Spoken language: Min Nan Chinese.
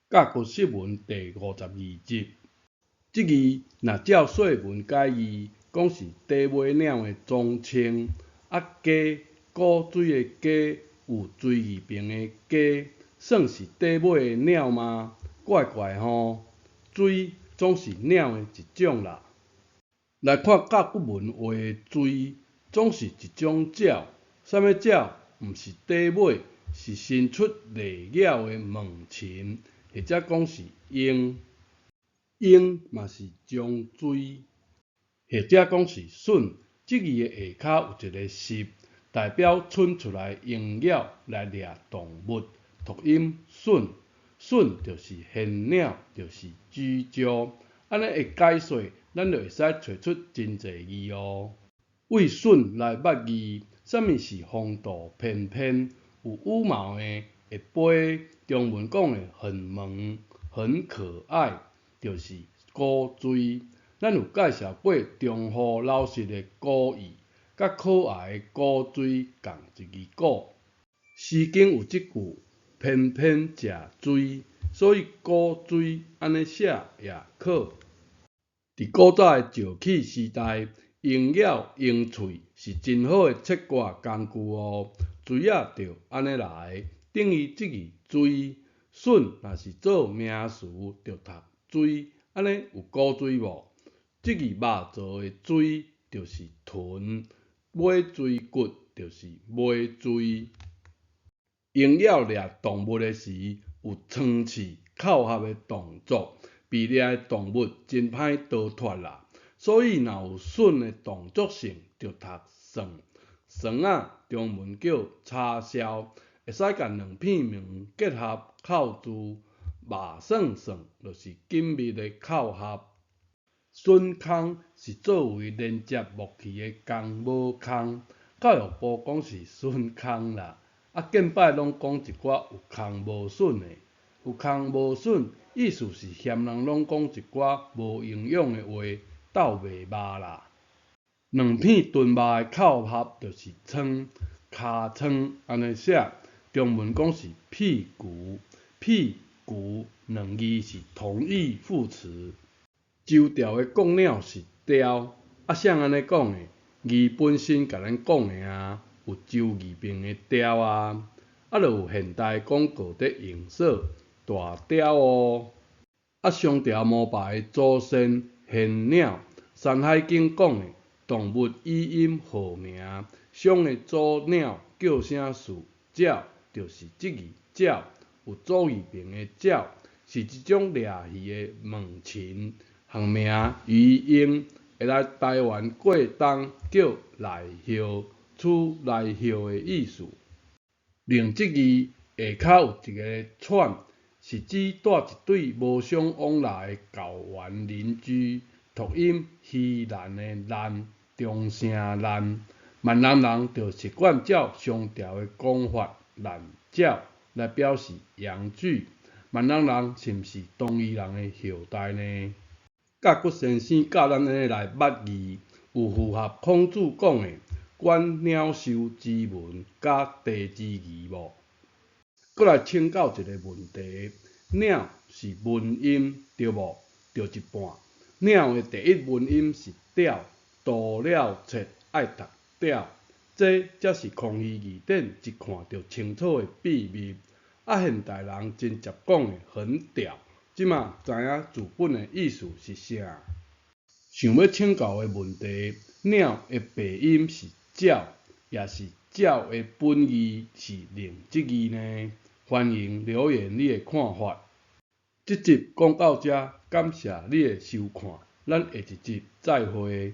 甲骨釋文第52集，這字若照說文解字，講是短尾鳥的總稱。啊，雞，古錐的雞，有錐字旁的雞，算是短尾的鳥嗎？怪怪吼。錐總是鳥的一種啦。來看甲骨文畫的錐，總是一種鳥，啥物鳥？毋是短尾，是伸出利爪的猛禽，或者講是鷹。鷹嘛是種錐，或者講是隼。這字的下跤有一個溼，代表伸出來鷹爪來掠動物，讀音隼。隼就是玄鳥，就是雉鵰。按呢會解說，咱就會使揣出真濟字哦。對隼來捌字，啥物是風度翩翩？有羽毛的，會飛，中文講的很萌、很可愛，就是古錐。咱有介紹過忠厚老實的古意，佮可愛的古錐仝一字古。詩經有這句：翩翩食錐，所以古錐按呢寫也可。佇古早的石器時代，鷹爪、鷹喙是真好的切割工具哦。錐仔就按呢來，等於這字錐。隼若是做名詞，就讀錐，按呢有古錐無？這字肉做的椎就是臀，尾椎骨就是尾椎。鷹爪掠動物的時，有長翅扣合的動作，被掠的動物真歹逃脫啦。所以若有隼的動作性，就讀算。算仔中文叫叉燒，會使共兩片毛結合扣住，肉算算就是緊密的扣合。榫孔是作為連接木器的鋼帽孔，教育部講是榫孔啦，啊近擺攏講一寡有空無榫的，有空無榫意思是嫌人攏講一寡無營養的話，鬥賣肉啦。兩片臀肉的扣合就是倉，尻川按呢寫，中文講是屁股，屁股兩字是同義副詞。周朝的國鳥是雕，啊，誰按呢講的？字本身共咱講的啊，有周字旁的雕啊，啊，就有現代廣告佇用說大雕哦。啊，商朝膜拜的祖先玄鳥，《山海經》講的動物語音號名，商的祖鳥叫聲似鳥，就是這字鳥，有組字旁的鳥，是一種掠魚的猛禽。學名魚鷹，會來台灣過冬，叫瀨鴞，取來葉的意思。另這字下跤有一个喘，是指蹛一對無相往來的舊緣鄰居，讀音魚欄的欄，中城蘭。閩南人就習慣照商朝的講法，蘭鳥來表示陽具。閩南人是毋是東夷人的後代呢？甲骨先生教咱按呢來捌字，有符合孔子講的觀鳥獸之文佮地之義無？閣來請教一个問題：鳥是文音對無？對一半。鳥的第一文音是屌，除了冊愛讀屌，這才是康熙字典一看就清楚的秘密。啊，現代人真捷講的很屌。這馬知影字本的意思是啥？想欲請教的問題，鳥的白音是鳥，抑是鳥的本字是另一字呢？歡迎留言你的看法。這集講到這，感謝你的收看，咱下一集再會。